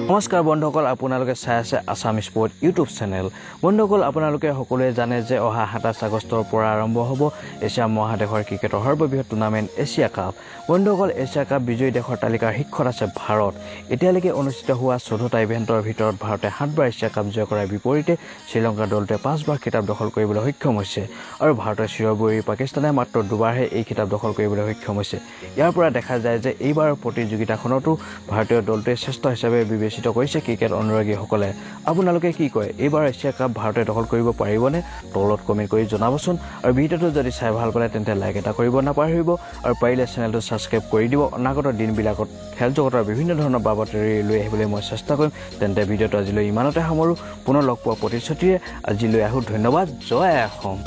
নমস্কাৰ বন্ধুসকল, আপোনালোকে চাই আছে আছাম স্পৰ্ট ইউটিউব চেনেল। বন্ধুসকল, আপোনালোকে সকলোৱে জানে যে অহা 27 আগষ্টৰ পৰা আৰম্ভ হ'ব এছিয়া মহাদেশৰ ক্ৰিকেটৰ সৰ্ববৃহৎ টুৰ্ণামেণ্ট এছিয়া কাপ। বন্ধুসকল, এছিয়া কাপ বিজয়ী দেশৰ তালিকাৰ শীৰ্ষত আছে ভাৰত। এতিয়ালৈকে অনুষ্ঠিত হোৱা 14টা ইভেণ্টৰ ভিতৰত ভাৰতে 7বাৰ এছিয়া কাপ জয় কৰাৰ বিপৰীতে শ্ৰীলংকাৰ দলটোৱে 5বাৰ খিতাপ দখল কৰিবলৈ সক্ষম হৈছে আৰু ভাৰতৰ চিৰবৈৰী পাকিস্তানে মাত্ৰ দুবাৰহে এই খিতাপ দখল কৰিবলৈ সক্ষম হৈছে। ইয়াৰ পৰা দেখা যায় যে এইবাৰৰ প্ৰতিযোগিতাখনতো ভাৰতীয় দলটোৱে শ্ৰেষ্ঠ হিচাপে বিবেচিত কৰিছে ক্ৰিকেট অনুৰাগীসকলে। আপোনালোকে কি কয়, এইবাৰ এছিয়া কাপ ভাৰতে দখল কৰিব পাৰিবনে? তলত কমেণ্ট কৰি জনাবচোন। আৰু ভিডিঅ'টো যদি চাই ভাল পালে, তেন্তে লাইক এটা কৰিব নাপাহৰিব আৰু পাৰিলে চেনেলটো ছাবস্ক্ৰাইব কৰি দিব। অনাগত দিনবিলাকত খেল জগতৰ বিভিন্ন ধৰণৰ বা বাতৰি লৈ আহিবলৈ মই চেষ্টা কৰিম। তেন্তে ভিডিঅ'টো আজিলৈ ইমানতে সামৰোঁ। পুনৰ লগ পোৱাৰ প্ৰতিশ্ৰুতিৰে আজিলৈ আহোঁ। ধন্যবাদ। জয় অসম।